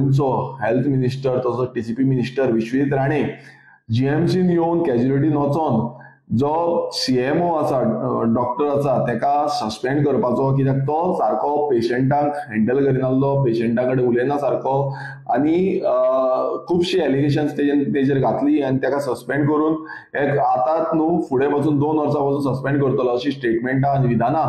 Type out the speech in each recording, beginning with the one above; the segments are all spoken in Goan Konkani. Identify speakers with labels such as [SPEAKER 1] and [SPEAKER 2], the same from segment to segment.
[SPEAKER 1] गोंयचो हेल्थ मिनिस्टर तसो टीसीपी मिनिस्टर विश्वजीत राणे जीएमसीन येवन कॅज्युलिटीन वचोन जो सीएमओ आसा डॉक्टर आसा तेका सस्पेंड करपाचो, कित्याक तो सारको पेशंटांक हँडल करिनासलो, पेशंटा कडेन उलयना सारको आनी खुबशी एलिगेशन्स तेजेर घातली आनी तेका सस्पेंड करून एक आतांच न्हू फुडें पासून 2 वर्सां पासून सस्पेंड करतलो अशी स्टेटमेंटां आनी विधानां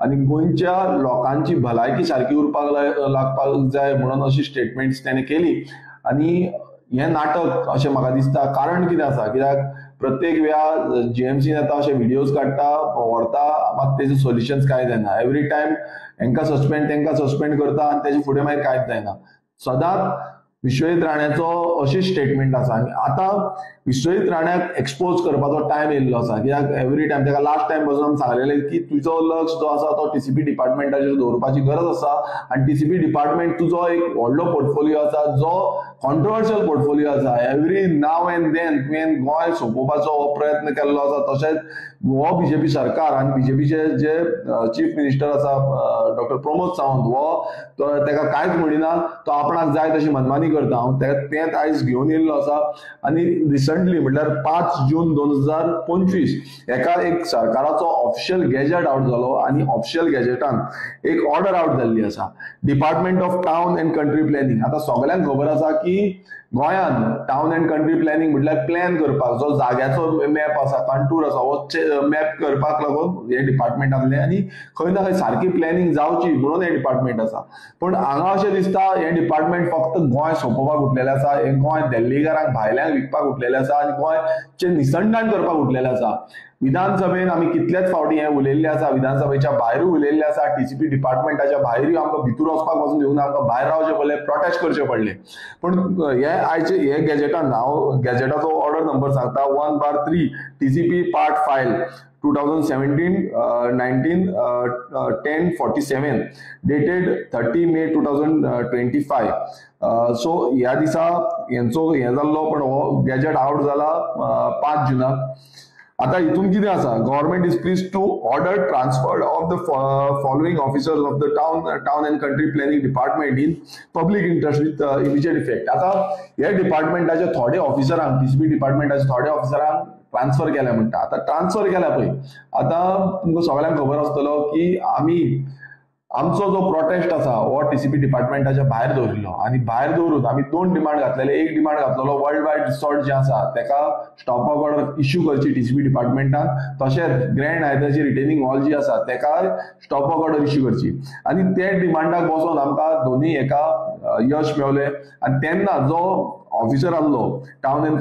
[SPEAKER 1] आनी गोंयच्या लोकांची भलायकी सारकी उरपाक लागपाक जाय म्हणून अशी स्टेटमेंट्स तेणें केली. आनी हें नाटक अशें म्हाका दिसता. कारण कितें आसा, कित्याक प्रत्येक वेळा जीएमसीन येता अशे व्हिडियोज काडटा व्हरता, मात तेजे सोल्युशन्स कांय जायना. एवरी टायम हेंकां सस्पेंड तेंकां सस्पेंड करता आनी तेजे फुडें मागीर कांयच जायना. सदांच विश्वजीत राण्याचो अशी स्टेटमेंट आसा आनी आतां विश्वजीत राण्याक एक्सपोज करपाचो टायम येयल्लो आसा, कित्याक एवरी टायम तेका लास्ट टायम पासून आमी सांगलेलें की तुजो लक्ष जो आसा तो टीसीपी डिपार्टमेंटाचेर दवरपाची गरज आसा आनी टीसीपी डिपार्टमेंट तुजो एक व्हडलो पोर्टफोलियो आसा जो कॉन्ट्रोवर्शियल पोर्टफोलियो आसा. एवरी now and then तुवें गोंय सोंपोवपाचो हो प्रयत्न केल्लो आसा. तशेंच हो बीजेपी सरकार आनी बीजेपीचे जे चीफ मिनिस्टर आसा डॉक्टर प्रमोद सावंत हो तेका कांयच म्हणिना, तो आपणाक जाय तशी मनमानी करता. हांव तेंच आयज घेवन येयल्लो आसा. आनी रिसंटली म्हटल्यार 5 जून 2025 हेका एक सरकाराचो ऑफिशियल गॅजेट आवट जालो आनी ऑफिशियल गॅजेटान एक ऑर्डर आवट जाल्ली आसा, department of town and country planning. आतां सगळ्यांक खबर आसा की गोंयांत टावन अँड कंट्री प्लॅनिंग म्हटल्यार प्लॅन करपाक जो जाग्याचो मॅप आसा, कंटूर आसा, हो मॅप करपाक लागून हे डिपार्टमेंट आसलें आनी खंय ना खंय सारकी प्लॅनिंग जावची म्हणून हे डिपार्टमेंट आसा. पूण हांगा अशें दिसता हे डिपार्टमेंट फक्त गोंय सोंपोवपाक उठलेलें आसा, हे गोंय दिल्लीकारांक भायल्यांक विकपाक उठलेलें आसा आनी गोंयचें निसंडाण करपाक उठलेलें आसा. विधानसभेन आमी कितलेच फावटी हें उलयल्लें आसा, विधानसभेच्या भायरूय उलयल्लें आसा, टीसीपी डिपार्टमेंटाच्या भायरूय आमकां भितर वचपाक पासून दिवना, आमकां भायर रावचें पडलें, प्रोटेस्ट करचें पडलें. पूण हे आयचे हे गॅजेटान हांव गॅजेटाचो ऑर्डर नंबर सांगता 1/3 TCP part file 2017 19 1047 dated 30 May 2025. So ह्या दिसा हेंचो हें जाल्लो, पण हो गॅजेट आवट जाला 5 जुनाक. आता हितून कितें आसा, government is please to order transfer of the following officers of the town and country planning department in public interest with immediate effect. आतां ह्या डिपार्टमेंटाचे थोडे ऑफिसरांक, टीसीपी डिपार्टमेंटाचे थोडे ऑफिसरांक ट्रान्सफर केल्या म्हणटा. आतां ट्रान्सफर केल्या पळय, आतां तुमकां सगळ्यांक खबर आसतलो की आमी आमचो जो प्रोटेस्ट आसा हो टीसीपी डिपार्टमेंटाच्या भायर दवरिल्लो आनी भायर दवरून आमी 2 डिमांड घातलेले. एक डिमांड घातलेलो वर्ल्ड वायड रिसॉर्ट जे आसा तेका स्टॉप वर्क ऑर्डर इश्यू करची टीसीपी डिपार्टमेंटान, तशेंच ग्रँड हायताची रिटेनिंग हॉल जी आसा तेका स्टॉप वर्क ऑर्डर इश्यू करची. आनी ते डिमांडाक बसोन आमकां दोनी हेका यश मेवलें. आनी तेन्ना जो ऑफिसर आहलो town and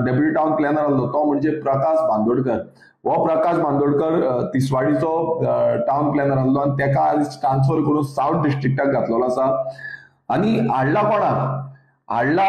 [SPEAKER 1] deputy town planner आहलो तो म्हणजे प्रकाश बांदोडकर. हो प्रकाश बांदोडकर तिसवाडीचो टावन प्लॅनर आहलो आनी तेका आयज ट्रान्सफर करून सावथ डिस्ट्रिक्टाक घातलेलो आसा. आनी हाडला कोणाक, हाडला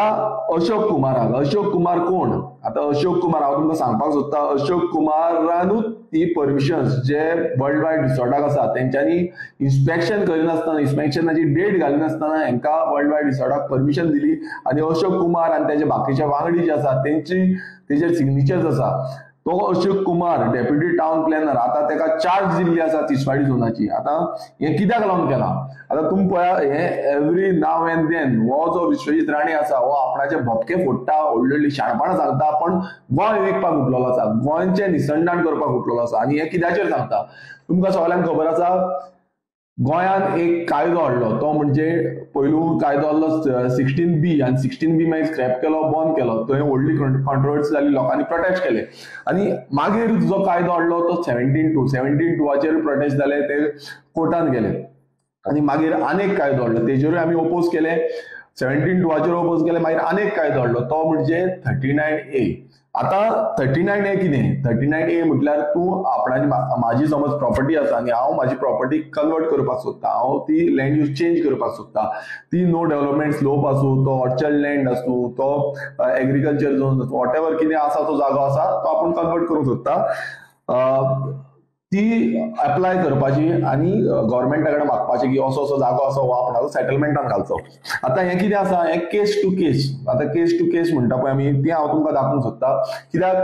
[SPEAKER 1] अशोक कुमाराक. अशोक कुमार कोण? आतां अशोक कुमार हांव तुमकां सांगपाक सोदता, अशोक कुमारानूच ती परमिशन्स जे वर्ल्ड वायड रिसॉर्टाक आसा तेंच्यांनी इन्स्पेक्शन करिनासतना, इन्स्पेक्शनाची डेट घालिनासतना हेंकां वर्ल्ड वायड रिसॉर्टाक परमिशन दिली आनी अशोक कुमार आनी तेजे बाकीचे वांगडी जे आसा तेंची तेजेर सिग्नेचर्स आसा. तो Ashok Kumar deputy town planner आतां तेका चार्ज दिल्ली आसा तिसवाडी झोनाची. आतां हें कित्याक लागून केलां, आतां तुमी पळया हें एवरी now and then हो जो विश्वजीत राणे आसा हो आपणाचे भपके फोडटा, व्हडली व्हडली शाणपणां सांगता, पण गोंय विकपाक उठलेलो आसा, गोंयचें निसंडाण करपाक उठलेलो आसा. आनी हें कित्याचेर सांगता, तुमकां सगळ्यांक खबर आसा गोंयांत एक कायदो हाडलो तो म्हणजे पयलू कायदो आहलो 16B आनी 16B मागीर स्क्रॅप केलो, बंद केलो, थंय व्हडली कॉन्ट्रोवर्सी जाली, लोकांनी प्रोटेस्ट केले. आनी मागीर जो कायदो हाडलो तो 17(2), 17(2) प्रोटेस्ट जाले, ते कोर्टान गेले. आनी मागीर आनेक कायदो हाडलो तेजेरूय आमी ओपोज केले, 17(2) ओपोज केले. मागीर आनेक कायदो हाडलो तो म्हणजे 39A. आतां 39A कितें, 39A म्हटल्यार तूं आपणाची म्हाजी समज प्रॉपर्टी आसा आनी हांव म्हाजी प्रॉपर्टी कन्वर्ट करपाक सोदता, हांव ती लँड यूज चेंज करपाक सोदता, ती नो डेव्हलपमेंट स्लोप आसूं, तो ऑर्चर्ड लँड आसूं, तो एग्रीकल्चर झोन आसूं, what ever कितें आसा तो जागो आसा तो आपूण कन्वर्ट करूंक सोदता, ती अप्लाय करपाची आनी गव्हर्मेंटा कडेन मागपाची की असो असो जागो आसा हो आपणाचो सेटलमेंटान घालचो. आतां हें कितें आसा, हें केस टू केस, आतां केस टू केस म्हणटा पळय आमी, तें हांव तुमकां दाखोवंक सोदता. कित्याक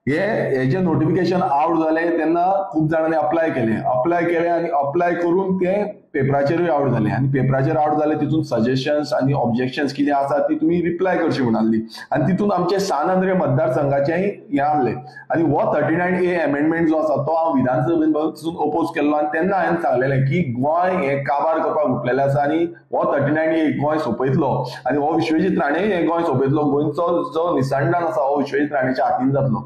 [SPEAKER 1] हे जे नोटिफिकेशन आवट जालें तेन्ना खूब जाणांनी अप्लाय केलें, अप्लाय केलें आनी अप्लाय करून ते पेपराचेरूय आवट जालें आनी पेपराचेर आवट जालें तितून सजेशन्स आनी ऑब्जेक्शन्स कितें आसा ती तुमी रिप्लाय करची म्हणाली आनी तितून आमचे सान आंद्रे मतदारसंघाचेंय हें आहलें. आनी हो 39A amendment जो आसा तो हांव विधानसभेन पसून ओपोज केल्लो आनी तेन्ना हांवें सांगलेलें की गोंय हें काबार करपाक उठलेलें आसा आनी हो 39A Goa सोंपयतलो आनी हो विश्वजीत राणे हें गोंय सोंपयतलो, गोंयचो जो निसंडान आसा हो विश्वजीत राणेच्या हातीन जातलो.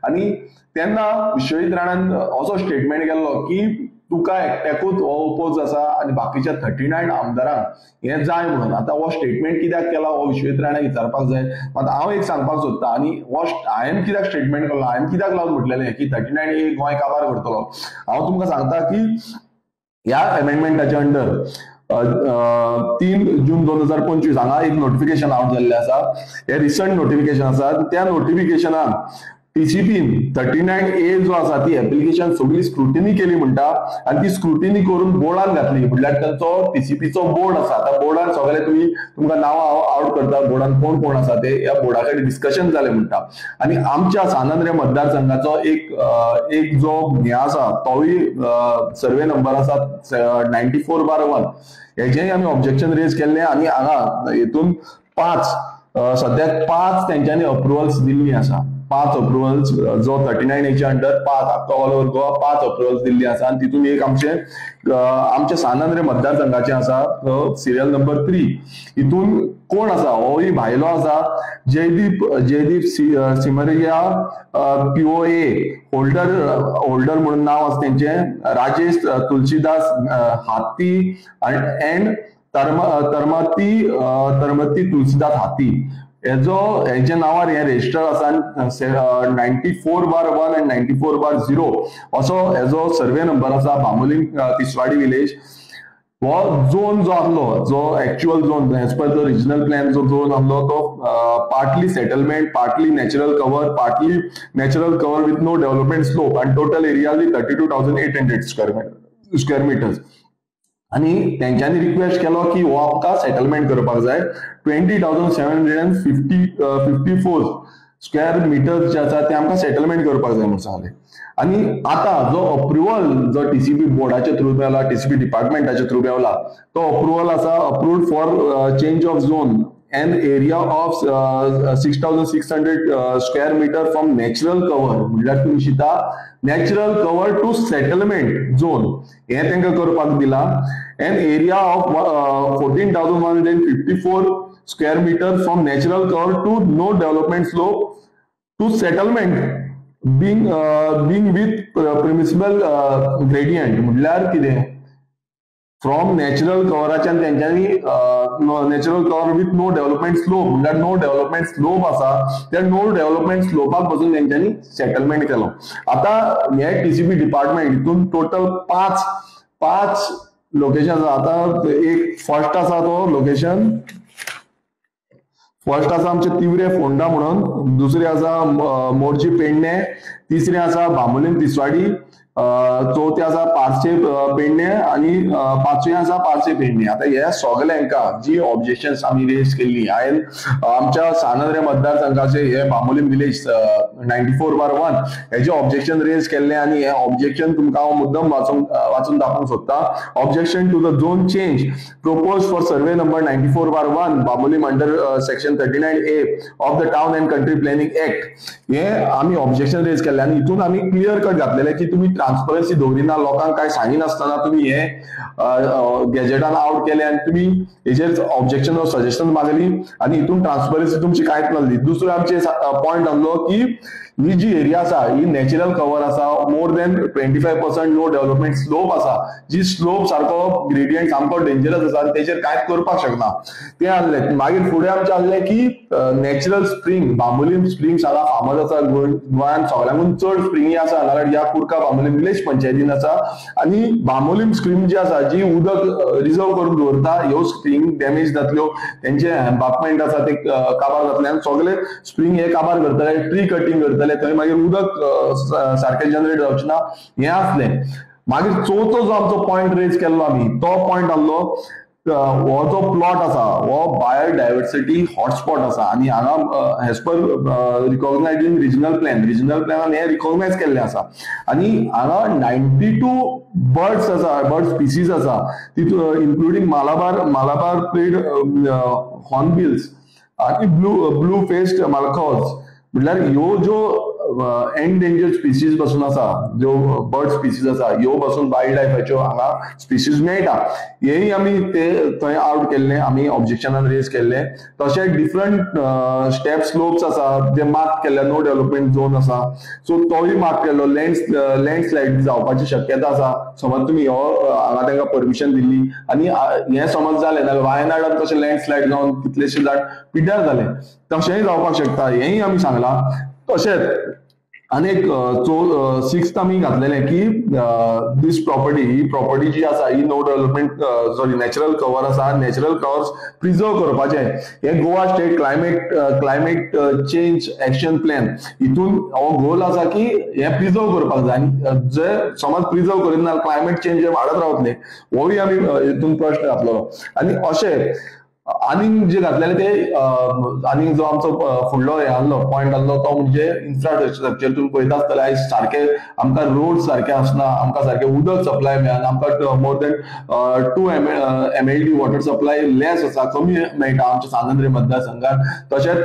[SPEAKER 1] आनी तेन्ना विश्वजीत राणान असो स्टेटमेंट केल्लो की तुका एकट्याकूच हो ओपोज आसा आनी बाकीच्या 39 आमदारांक हें जाय म्हणून. आतां हो स्टेटमेंट कित्याक केला हो विश्वजीत राणे विचारपाक जाय. मात हांव एक सांगपाक सोदता आनी हो हांवें कित्याक स्टेटमेंट केलो, हांवें कित्याक लागून म्हटलेलें की 39A Goa काबार करतलो. हांव तुमकां सांगता की ह्या अमेंडमेंटाच्या अंडर 3 जून 2025 हांगा एक नोटिफिकेशन आवट जाल्लें आसा. हें रिसंट नोटिफिकेशन आसा. त्या नोटिफिकेशनान टीसीपीन 39A जो आसा ती एप्लिकेशन सगळी स्क्रुटिनी केली म्हणटा आनी ती स्क्रुटिनी करून बोर्डान घातली. म्हणल्यार तांचो टीसीपीचो बोर्ड आसा, त्या बोर्डान सगळे तुमी तुमकां नांवां आवट करता, बोर्डान कोण कोण आसा ते ह्या बोर्डा कडेन डिस्कशन जालें म्हणटा. आनी आमच्या सान आंद्रे मतदारसंघाचो एक जो हें आसा तोवूय सर्वे नंबर आसा 94/1 हेजेंय आमी ऑब्जेक्शन रेज केल्लें आनी हांगा हेतून 5 सद्याक 5 तेंच्यांनी अप्रुवल्स दिल्ली आसा. 5 अप्रुवल्स जो 39Aच्या अंडर 5 आख्खो ऑल ओवर गोवा 5 अप्रुवल्स दिल्ली आसा आनी तितून एक आमचे सान आंद्रे मतदारसंघाचे आसा सिरियल नंबर 3. हितून कोण आसा होय भायलो आसा, जयदीप सिमरिया POA holder म्हणून नांव आसा तेंचें, राजेश तुलसीदास हाती एंड तरमती तुलसीदास हाती हेजो हेच्या नांवार हें रजिस्टर आसा. 94/1 आनी 94/0 असो हेजो सर्वे नंबर आसा बांबोलीम तिसवाडी विलेज. हो झोन जो आसलो जो actual zone as per the regional plan जो झोन आसलो तो partly settlement, partly natural cover, partly natural cover with no development slope आनी टोटल एरिया 32,800 स्क्वेअर मिटर्स. आनी तेंच्यांनी रिक्वेस्ट केलो की हो आमकां सेटलमेंट करपाक जाय. 20,754 स्क्वेअर मिटर्स जे आसा ते आमकां सेटलमेंट करपाक जाय म्हणून सांगलें. आनी आतां जो अप्रुवल जो टीसीपी बोर्डाच्या थ्रू मेवला, टीसीपी डिपार्टमेंटाच्या थ्रू मेवला, तो अप्रुवल आसा approved for change of zone an area of 6,600 square meter from natural cover, म्हणल्यार तुमी शिता natural cover to settlement zone हें तांकां करपाक दिला. An area of 14,154 square meter from natural cover to no development slope to settlement being with permissible gradient. म्हणल्यार कितें, फ्रॉम नॅचरल कवराच्यान तेंच्यांनी natural cover with no development slope म्हणल्यार नो डेव्हलपमेंट स्लोप आसा त्या नो डेव्हलपमेंट स्लोपाक पसून तेंच्यांनी सेटलमेंट केलो. आतां हे टीसीपी डिपार्टमेंट हितून टोटल 5 लोकेशन आसा. आतां एक फर्स्ट आसा तो लोकेशन फर्स्ट आसा आमचे तिवरे फोंडा म्हणून, दुसरे आसा मोरजी पेडणे, तिसरे आसा बांबोलीम तिसवाडी, चवथे आसा पार्से पेडणे आनी पांचवे आसा पार्से पेडणे. आतां हे सगळ्यांका जी ऑब्जेक्शन्स आमी रेज केल्ली, हांवें आमच्या सान आंद्रे मतदारसंघाचे हे बांबोलीम विलेज 94/1 हेजे ऑब्जेक्शन रेज केल्ले आनी हे ऑब्जेक्शन तुमकां हांव मुद्दम वाचून दाखोवंक सोदता. Objection to the zone change propose for survey number 94/1 Bambolim under section 39A of the town and country planning act. हे आमी ऑब्जेक्शन रेज केल्ले आनी हितून आमी क्लियर कट घातलेले की तुमी ट्रान्सपरन्सी दवरिना, लोकांक काय सांगिनासतना तुमी हे गॅजेटान आवट केले आनी तुमी हेजेर ऑब्जेक्शन ऑर सजेशन मागली आनी हितून ट्रान्सपरन्सी तुमची कांयच नासली. दुसरो आमचे पॉयंट आसलो की ही जी एरिया आसा ही नॅचरल कवर आसा, more than 25% no development slope आसा, जी स्लोप सारको ग्रेडियंट सामको डेंजरस आसा आनी तेजेर कांयच करपाक शकना तें आसलें. मागीर फुडें आमचें आसलें की नॅचरल स्प्रींग बांबोलीम स्प्रिंग हांगा फामद आसा, गोंयांत सगळ्यांकून चड स्प्रिंगी आसा नाल्यार ह्या कुडका बांबोलीम विलेज पंचायतीन आसा. आनी बांबोलीम स्प्रींग जी आसा जी उदक रिजर्व करून दवरता, ह्यो स्प्रींग डॅमेज जातल्यो, तेंचे एम्बाकमेंट आसा ते काबार जातले आनी सगळे स्प्रींग हे काबार करतले, ट्री कटिंग करतले, थंय मागीर उदक सारकें जनरेट जावचें ना, हें आसलें. मागीर चवथो जो आमचो पॉयंट रेज केल्लो आमी तो पॉयंट आसलो हो जो प्लॉट आसा हो बायोडायवर्सिटी हॉटस्पॉट आसा आनी हांगा as per recognise in regional plan, regional प्लॅनान हें रिकॉग्नायज केल्लें आसा आनी हांगा 92 बर्ड्स आसा, बर्ड स्पिसीज आसा, तितून इन्क्लुडींग मालाबार प्लेड हॉर्नबिल्स आनी ब्लू फेस्ड मालकॉज. म्हटल्यार ह्यो ज्यो एंडेंजर्ड स्पिसीज पासून आसा, ज्यो बर्ड स्पिसीज आसा, ह्यो पासून वायल्ड लायफाच्यो हांगा स्पिसीज मेळटा. हेय आमी ते थंय आवट केल्ले, आमी ऑब्जेक्शनान रेज केल्ले. तशें डिफरंट स्टेप स्लोप्स आसा जे मार्क केल्ले, नो डेव्हलपमेंट झोन आसा, सो तोय मार्क केल्लो. लँडस्लायड जावपाची शक्यता आसा. समज तुमी हो हांगा तांकां परमिशन दिल्ली आनी हें समज जालें जाल्यार वायनाडान तशें लँडस्लायड जावन कितलेशे जाण पिड्ड्यार जाले, तशेंय जावपाक शकता, हेंय आमी सांगलां. तशेंच आनी एक सिक्स्थ आमी घातलेलें की दीस प्रॉपर्टी, ही प्रॉपर्टी जी आसा ही no development sorry natural cover आसा, नॅचरल कवर्स प्रिजर्व करपाचें. हे Goa state climate change action plan हितून हो गोल आसा की हें प्रिजर्व करपाक जाय आनी जे समज प्रिजर्व करिना क्लायमेट चेंज वाडत रावतले, होय आमी हितून प्रश्न घातलेलो. आनी अशें आनीक जे घातलेले ते आनीक जो आमचो फुडलो हे आहलो पॉयंट आहलो तो म्हणजे इन्फ्रास्ट्रक्चर. तुमी पळयता आसतले आयज सारके आमकां रोड सारके आसना, आमकां सारके उदक सप्लाय मेळना, आमकां more than 2 MLD water supply less आसा, कमी मेळटा आमच्या सांत आंद्रे मतदारसंघात. तशेंच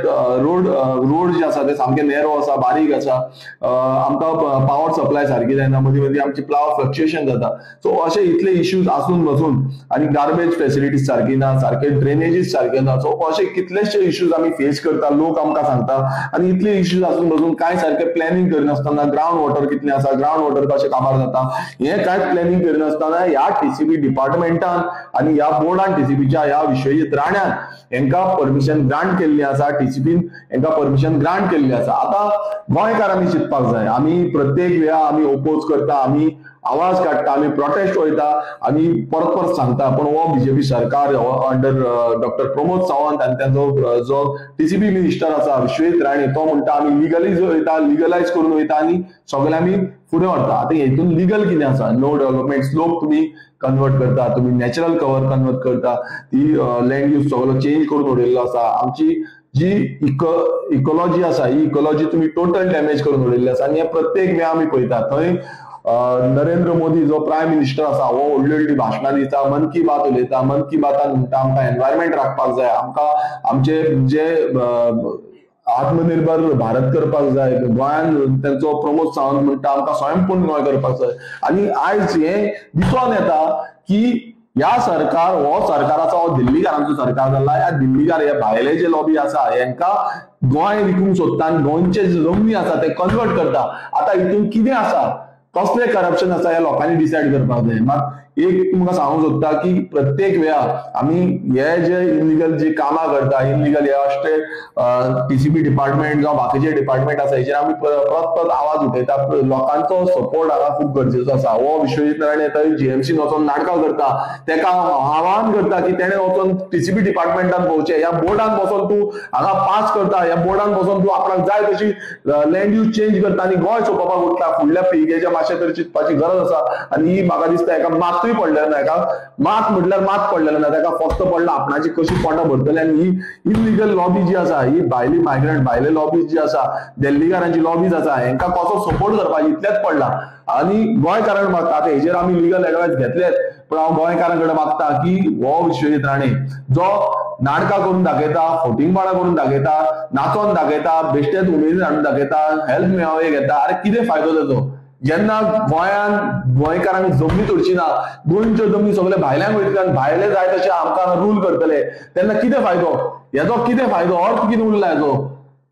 [SPEAKER 1] रोड जे आसा ते सामके नॅरो आसा, बारीक आसा, आमकां पावर सप्लाय सारकी जायना, मदीं मदीं आमची पावर फ्लक्च्युएशन जाता. सो अशे इतले इश्यूज आसून बसून आनी गार्बेज फेसिलिटीज सारकी ना, सारके ड्रेनेजीस सारके ना. सो अशे कितलेशे इश्यूज आमी फेस करता, लोक आमकां सांगता. आनी इतले इश्यूज आसून बसून कांय सारकें प्लॅनिंग करिनासतना ग्रावंड वॉटर कितलें आसा, ग्रावंड वॉटर कशें काबार जाता, हें कांयच प्लॅनिंग करिनासतना ह्या टीसीबी डिपार्टमेंटान आनी ह्या बोर्डान टीसीबीच्या ह्या विश्वजीत राण्यान हेंकां परमिशन ग्रांट केल्ली आसा, टीसीबीन हेंकां परमिशन ग्रांट केल्ली आसा. आतां गोंयकारांनी चिंतपाक जाय. आमी प्रत्येक वेळा आमी ओपोज करता, आमी आवाज काडटा, आमी प्रोटेस्ट वयता, आमी परत परत सांगता, पण हो बीजेपी सरकार अंडर डॉक्टर प्रमोद सावंत आनी तांचो जो टीसीबी मिनिस्टर आसा विश्वजीत राणे तो म्हणटा आमी लिगलायज वयता, लिगलायज करून वयता आनी सगळे आमी फुडें व्हरता. आतां हेतून लिगल कितें आसा, नो डेव्हलपमेंट स्लोप तुमी कन्वर्ट करता, तुमी नॅचरल कवर कन्वर्ट करता, ती लँड यूज सगळो चेंज करून उडयल्लो आसा. आमची जी इकोलॉजी आसा ही इकोलॉजी तुमी टोटल डॅमेज करून उडयल्ली आसा. आनी हे प्रत्येक वेळा आमी पळयता थंय नरेंद्र मोदी जो प्रायम मिनिस्टर आसा हो व्हडली व्हडली भाशणां दिता, मन की बात उलयता, मन की बातान म्हणटा आमकां एनवायरमेंट राखपाक जाय, आमकां आमचे जे आत्मनिर्भर भारत करपाक जाय, गोंयान तेंचो प्रमोद सावंत म्हणटा आमकां स्वयंपूर्ण गोंय करपाक जाय. आनी आयज हें दिसून येता की ह्या सरकार हो सरकार आसा हो दिल्लीकारांचो सरकार जाला. ह्या दिल्लीकार हे भायले जे लॉबी आसा हेंकां गोंय विकूंक सोदता आनी गोंयचे जे जमनी आसा ते कन्वर्ट करता. आतां हितून कितें आसा, कसले करप्शन आसा हे लोकांनी डिसायड करपाक जाय. मात एक तुमकां सांगूंक सोदता की प्रत्येक वेळा आमी हे जे इलिगल जी कामां करता, इलिगल हे अशे टीसीबी डिपार्टमेंट जावं बाकीचे डिपार्टमेंट आसा हेचेर आमी परत परत आवाज उठयता. लोकांचो सपोर्ट हांगा खूब गरजेचो आसा. हो विश्वजीत राणे थंय जीएमसीन वचोन नाटकां करता, तेका आवाहन करता की तेणें वचोन टीसीबी डिपार्टमेंटान भोंवचें, ह्या बोर्डान बसोन तूं हांगा पास करता, ह्या बोर्डान बसोन तूं आपणाक जाय तशी लँड यूज चेंज करता आनी गोंय सोंपोवपाक उठता. फुडल्या पिळगेच्या मातशें तरी चिंतपाची गरज आसा. आनी ही म्हाका दिसता एका मातूय पडलें ना, एका मात म्हटल्यार मात पडलेलें ना, ताका फक्त पडला आपणाची कशी पोटां भरतले. आनी ही इलिगल लॉबी जी आसा, ही भायली मायग्रंट भायले लॉबी जी आसा, दिल्लीकारांची लॉबीज आसा, हेंकां कसो सपोर्ट करपाची इतलेंच पडला. आनी गोंयकारांक मागता, आतां हेजेर आमी लिगल एडवायस घेतलेच, पण हांव गोंयकारां कडेन मागता की हो विश्वजीत राणे जो नाटकां करून दाखयता, फोटिंगपणां करून दाखयता, नाचोन दाखयता, बेश्टेच उमेदीन हाडून दाखयता, हेल्थ मेळावे घेता, अरे कितें फायदो तेजो? जेन्ना गोंयान गोंयकारांक जमनी उरची ना, गोंयच्यो जमनी सगळे भायल्यांक वयतले आनी भायले जाय तशे आमकां रूल करतले, तेन्ना कितें फायदो हेजो? कितें फायदो? अर्थ कितें उरला हेजो?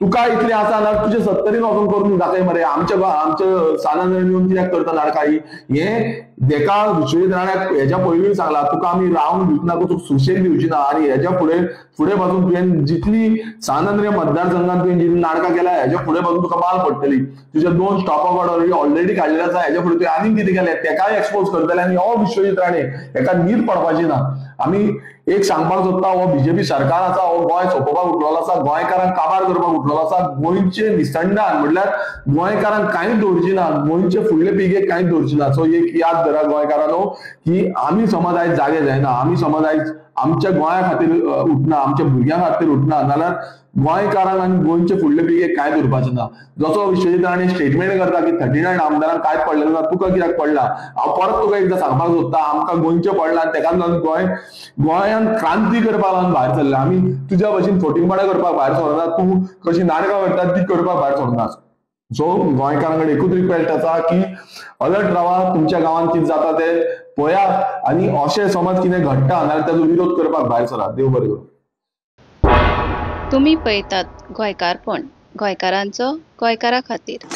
[SPEAKER 1] तुका इतलें आसा ना तुजे सत्तरीन वचून करून दाखय मरे. आमच्या आमच्या सान येवन कित्याक करता नाटकां ही? हें तेका विश्वजीत राण्याक हेज्या पयलीं सांगला, तुका आमी रावंक दिवची ना, तुका सुशेग दिवची ना. आनी हेज्या फुडें फुडें पासून तुवें जितली सान आंद्रे मतदारसंघात तुवें जितली नाटकां केल्या हेज्या फुडें पासून तुका माल पडटली. तुजे 2 स्टॉप ऑर्डर ऑलरेडी काडलेले आसा, हेज्या फुडें तुवें आनीक कितें केलें तेकाय एक्सपोज करतले. आनी हो विश्वजीत राणे हेका न्हीद पडपाची ना. आमी एक सांगपाक सोदता, हो बीजेपी सरकार आसा हो गोंय सोंपोवपाक उठलेलो आसा, गोंयकारांक काबार करपाक उठलेलो आसा. गोंयचे निसंडान म्हटल्यार गोंयकारांक कांयच दवरची ना, गोंयचे फुडले पिळगेक कांयच दवरची ना. सो एक याद धरा गोंयकारांनो की आमी समज आयज जागे जायना, आमी समज आयज आमच्या गोंया खातीर उठना, आमच्या भुरग्यां खातीर उठना जाल्यार गोंयकारांक आनी गोंयचे फुडले पिळगेक कांय उरपाचें ना. जसो विश्वजीत राणे स्टेटमेंट करता की 39 आमदारांक कांयच पडलें ना, तुका कित्याक पडला? हांव परत तुका एकदां सांगपाक सोदता, आमकां गोंयचें पडलां आनी तेकाच लागून गोंयांत क्रांती करपाक लागून भायर सरले. आमी तुज्या भशेन फटींगपणां करपाक भायर सरना, तूं कशी नाटकां करता ती करपाक भायर सरना. सो गोंयकारां कडेन एकूच रिक्वेस्ट आसा की अलर्ट रावा, तुमच्या गांवांत कितें जाता तें पळया आनी अशें समज कितें घडटा जाल्यार ताजो विरोध करपाक भायर सरा. देव बरें करूं.
[SPEAKER 2] तुमी पळयतात गोंयकारपण, गोंयकारांचो गोंयकारा खातीर.